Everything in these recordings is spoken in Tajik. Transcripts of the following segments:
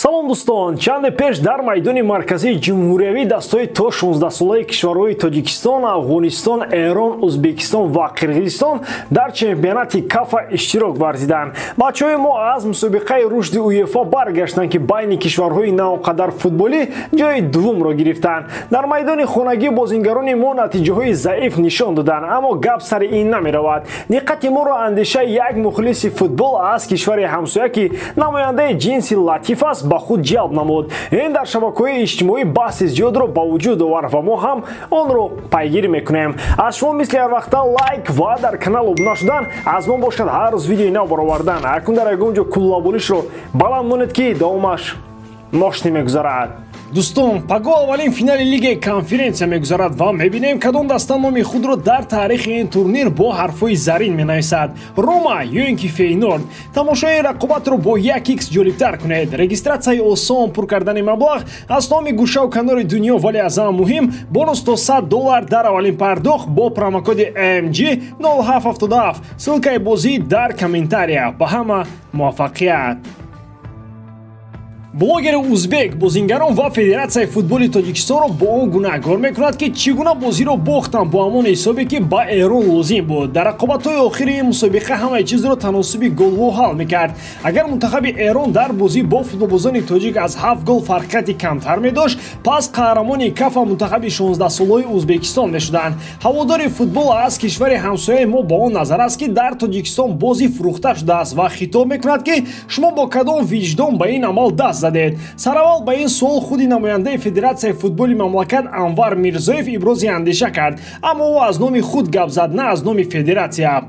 Салом дӯстон, чанде пеш дар майдони марказии ҷумҳуриявӣ дастҳои то 16-солаи кишварҳои Тоҷикистон, Афғонистон, Эрон, Ӯзбекистон ва Қирғизистон дар чемпионати Кафа иштирок варзиданд. Бачаҳои мо аз мусобиқаи рушди УЕФА баргаштанд, ки байни кишварҳои наонқадар футболӣ ҷои дуввумро гирифтанд. Дар майдони хонагӣ бозингарони мо натиҷаҳои заиф нишон доданд, аммо гап сари ин намеравад. Диққати моро андешаи як мухлиси футбол аз кишвари ҳамсоя, ки намояндаи ҷинси латиф аст, ба худ ҷалб намуд. Ин дар шабакаҳои иҷтимоӣ баҳси зиёдро ба вуҷуд овард ва мо ҳам онро пайгирӣ мекунем. Аз шумо мисли ҳар вақта лайк ва дар канал обуна шудан, аз мо бошад ҳар рӯз видеои нав баровардан. Акнун дар ягон ҷо куллаболишро баланд монед, ки давомаш мошни мегузарад. Дӯстон, паго аввалин финали лигаи конференсия мегузарад ва мебинем, кадом даста номи худро дар таърихи ин турнир бо ҳарфҳои зарин менависад: Рома ё ин ки Фейнорд. Тамошои рақобатро бо 1x ҷолибтар кунед. Регистратсияи осон, пур кардани маблағ аз номи гӯшаву канори дунё, вале аз ҳама муҳим бонус то $100 дар аввалин пардохт бо промокоди MG 0777. Ссылкаи бозӣ дар комментария. Ба ҳама муваффақият. Блогери узбек бозингарон ва Федератсияи футболи Тоҷикистонро бо он гунаҳгор мекунад, ки чӣ гуна бозиро бохтанд бо ҳамон ҳисобе, ки ба Эрон лозим буд. Дар рақобатҳои охири ин мусобиқа ҳамаи чизро таносуби голҳо ҳал мекард. Агар мунтахаби Эрон дар бозӣ бо футболбозони тоҷик аз 7 гол фарқияти камтар медошт, пас қаҳрамони Кафа мунтахаби 16-солаи Ӯзбекистон мешуданд. Ҳаводори футбол аз кишвари ҳамсояи мо ба он назар аст, ки дар Тоҷикистон бозӣ фурӯхта шудааст ва хитоб мекунад, ки шумо бо кадом виҷдон ба ин амал даст задед. Сараввал ба ин суол худи намояндаи Федератсияи футболи мамлакат Анвар Мирзоев ибрози андеша кард, аммо ӯ аз номи худ гап зад, на аз номи федератсия.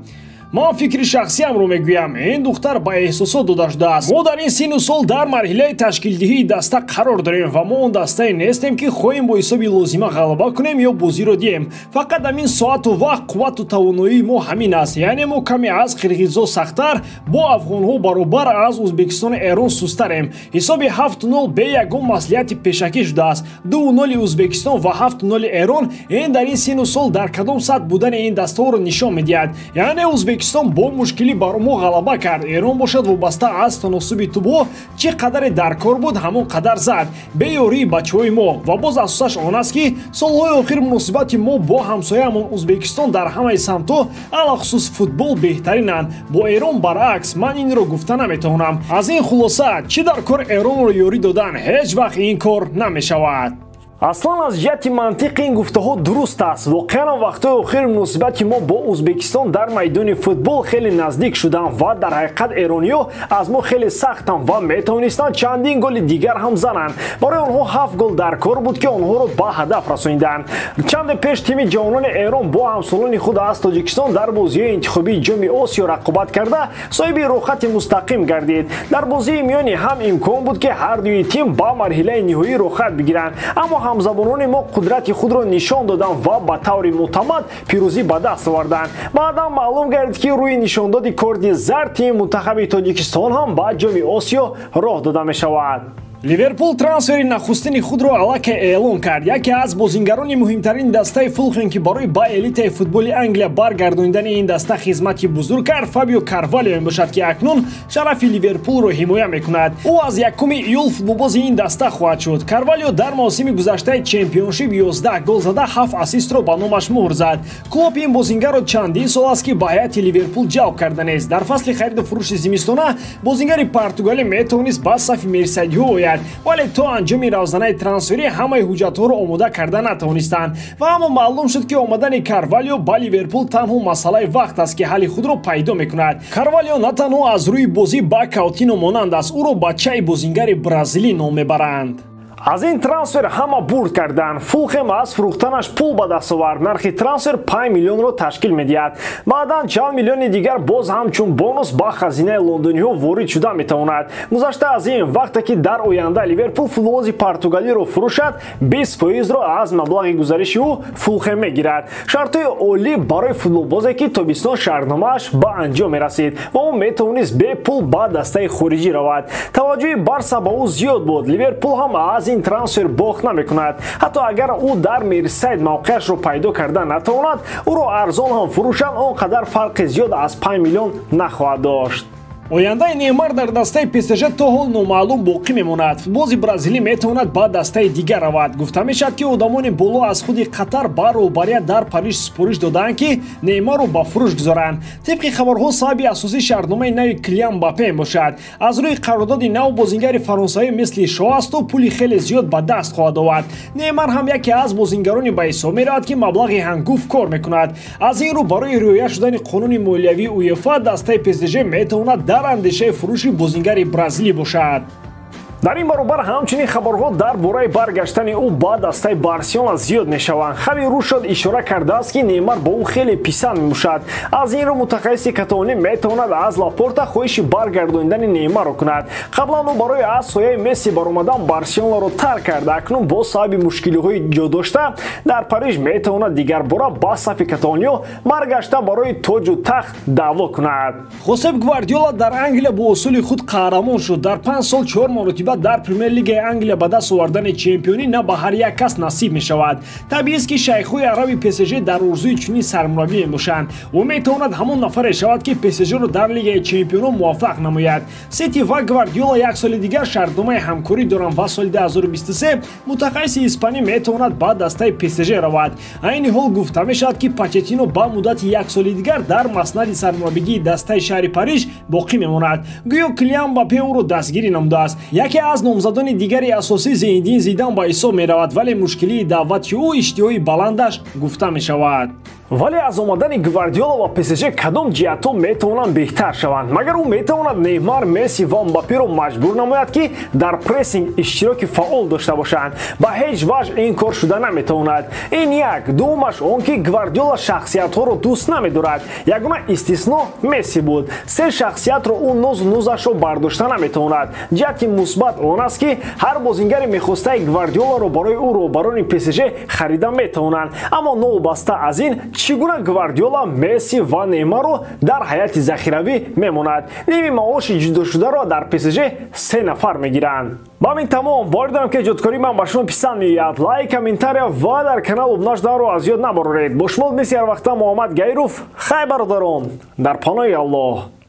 Ман фикри шахсиамро мегӯям, ин духтар ба эҳсосот дода шудааст. Мо дар ин синну сол дар марҳилаи ташкилдиҳии даста қарор дорем ва мо он дастае нестем, ки хоҳем бо ҳисоби лозима ғалаба кунем ё бозиро диҳем. Фақат ҳамин соату вақт қуввату тавоноии мо ҳамин аст. Яъне мо каме аз қирғизҳо сахттар, бо афғонҳо баробар, аз Ӯзбекистону Эрон сустарем. Ҳисоби 7-0 бе ягон маслиҳати пешакӣ шудааст. 2-0 Ӯзбекистон ва 7-0 Эрон ин дар ин синну сол дар кадом сатҳ будани ин дастаҳоро нишон медиҳад. Яъне Ӯзбекистон бо мушкилӣ бар мо ғалаба кард. Эрон бошад, вобаста аз таносуби тӯбҳо чӣ қадаре дар кор буд, ҳамон қадар зад, бе ёрии бачаҳои мо. Ва боз асосаш он аст, ки солҳои охир муносибати мо бо ҳамсояамон Ӯзбекистон дар ҳамаи самтҳо, алахусус футбол, беҳтаринанд. Бо Эрон баръакс, ман инро гуфта наметавонам. Аз ин хулоса, чӣ дар кор Эронро ёрӣ додан? Ҳеҷ вақт ин кор намешавад. Аслан аз ҷиҳати мантиқ ин гуфтаҳо дуруст аст. Воқеан вақтҳои охир муносибати мо бо Ӯзбекистон дар майдони футбол хеле наздик шуданд ва дар ҳақиқат эрониҳо аз мо хеле сахтанд ва метавонистанд чандин голи дигар ҳам зананд. Барои онҳо 7 гол дар кор буд, ки онҳоро ба ҳадаф расониданд. Чанде пеш тими ҷавонони Эрон бо ҳамсолони худ аз Тоҷикистон дар бозиҳои интихобии Ҷоми Осиё рақобат карда, соҳиби рӯхати мустақим гардид. Дар бозии миёни ҳам имкон буд, ки ҳар дуи тим ба марҳилаи ниҳоӣ рӯхат бигиранд, аммо ҳамзабонони мо қудрати худро нишон доданд ва ба таври мӯътамад пирӯзӣ ба даст оварданд. Баъдан маълум гардид, ки рӯи нишондоди корди зард тими мунтахаби Тоҷикистон ҳам ба Ҷоми Осиё роҳ дода мешавад. Ливерпул трансфери нахустини худро аллакай эълон кард. Яке аз бозингарони муҳимтарин дастаи Фулхем, ки барои ба элитаи футболи Англия баргардонидани ин даста хизмати бузург кард, Фабио Карвалио мебошад, ки акнун шарафи Ливерпулро ҳимоя мекунад. Ӯ аз 1 июл футболбози ин даста хоҳад шуд. Карвалио дар мавсими гузаштаи чемпионшип 11 гол зада, 7 ассистро ба номаш муҳр зад. Клоп ин бозингарро чандин сол аст, ки ба ҳайати Ливерпул ҷалб карда нест. Дар фасли хариду фурӯши зимистона бозингари португалӣ метавонист ба сафи мерсайдиҳо ояд, вале то анҷоми равзанаи трансферӣ ҳамаи ҳуҷҷатҳоро омода карда натавонистанд. Ва аммо маълум шуд, ки омадани Карвалио ба Ливерпул танҳо масъалаи вақт аст, ки ҳалли худро пайдо мекунад. Карвалио на танҳо аз рӯи бозӣ ба Каутино монанд аст, ӯро бачаи бозингари бразилӣ ном мебаранд. Аз ин трансфер ҳама бурд карданд. Фулхем аз фурӯхтанаш пул ба даст овард. Нархи трансфер 5 миллионро ташкил медиҳад. Баъдан чанд миллиони дигар боз ҳамчун бонус ба хазинаи лондониҳо ворид шуда метавонад. Гузашта аз ин, вақте ки дар оянда Ливерпул футболбози португалиро фурӯшад, 20%-ро аз маблағи гузариши ӯ Фулхем мегирад. Шартҳои олӣ барои футболбозе, ки тобистон шартномааш ба анҷом мерасид ва ӯ метавонист бепул ба дастаи хориҷӣ равад. Таваҷҷӯҳи Барса ба ӯ зиёд буд. Ливерпул ҳам аз ин трансфер бохт намекунад. Ҳатто агар ӯ дар Мерсайд мавқеашро пайдо карда натавонад, ӯро арзон ҳам фурӯшанд, он қадар фарқи зиёд аз 5 миллион нахоҳад дошт. Ояндаи Неймар дар дастаи ПСЖ то ҳол номаълум боқӣ мемонад. Футболи бразилӣ метавонад ба дастаи дигар равад. Гуфта мешавад, ки одамони боло аз худи Қатар ба роҳбарият дар Париж супориш додаанд, ки Неймарро ба фурӯш гузоранд. Тибқи хабарҳо, сабаби асосии шартномаи нави Килиан Мбаппе мебошад. Аз рӯи қарордоди нав бозингари фаронсавӣ мисли шоҳ асту пули хеле зиёд ба даст хоҳад овард. Неймар ҳам яке аз бозингарони ба ҳисоб меравад, ки маблағи ҳангуфт кор мекунад. Аз ин рӯ барои риоя шудани қонуни молиявии УЕФА дастаи ПСЖ метавонад дар андешаи фурӯши бозингари бразилӣ бошад. Дар ин баробар ҳамчунин хабарҳо дар бораи баргаштани ӯ ба дастаи Барселона зиёд мешаванд. Хави Рушад ишора кардааст, ки Неймар ба ӯ хеле писанд мебошад. Аз ин рӯ мутахассиси каталонӣ метавонад аз Лапорта хоҳиши баргардонидани Неймарро кунад. Қаблан ӯ барои аз сояи Месси баромадан Барселонаро тарк кард. Акнун бо сабаби мушкилиҳои ҷо дошта дар Париж метавонад дигарбора ба сафи каталониё баргашта барои тоҷу тахт даъво кунад. Хосеп Гвардиола дар Англия бо усули худ қаҳрамон шуд. Дар 5 сол 4 маротиба дар Премер-лигаи Англия ба даст овардани чемпионӣ на ба ҳар як кас насиб мешавад. Табиист, ки шайхҳои араби ПСЖ дар орзуи чунин сармураббӣ мебошанд. Ӯ метавонад ҳамон нафаре шавад, ки ПСЖ-ро дар лигаи чемпионон муваффақ намояд. Сити ва Гвардиола як соли дигар шартномаи ҳамкорӣ доранд ва соли 2023 мутахассиси испанӣ метавонад ба дастаи ПСЖ равад. Айни ҳол гуфта мешавад, ки Почеттино ба муддати як соли дигар дар маснади сармураббигии дастаи шаҳри Париж боқӣ мемонад. Гӯё Килиан Мбаппе ӯро дастгирӣ намудааст. Яке аз номзадони дигари асосӣ Зинедин Зидан ба ҳисоб меравад, вале мушкилии даъвати ӯ иштиҳои баландаш гуфта мешавад. Вале аз омадани Гвардиола ва ПСЖ кадом ҷиҳатҳо метавонанд беҳтар шаванд? Магар ӯ метавонад Неймар, Месси ва Мбапперо маҷбур намояд, ки дар прессинг иштироки фаъол дошта бошанд? Ба ҳеҷ ваҷҳ ин кор шуда наметавонад. Ин як. Дуюмаш он ки Гвардиола шахсиятҳоро дӯст намедорад. Ягона истисно Месси буд. Се шахсиятро ӯ нозу нузашро бардошта наметавонад. Ҷиҳати мусбат он аст, ки ҳар бозингари мехостаи Гвардиоларо барои ӯ роҳбарони ПСЖ харида метавонанд. Аммо новобаста аз ин, чӣ гуна Гвардиола Месси ва Неймарро дар ҳайати захиравӣ мемонад? Ними маоши ҷудошударо дар ПСЖ 3 нафар мегиранд. Ба ҳамин тамом. Бовар дорам, ки эҷодкории ман ба шумо писанд меояд. Лайк, комментария ва дар канал обуна шуданро аз ёд набароред. Бо шумо мисли ҳар вақта Муҳаммад Гаиров. Хай, бародарон, дар паноҳи Аллоҳ.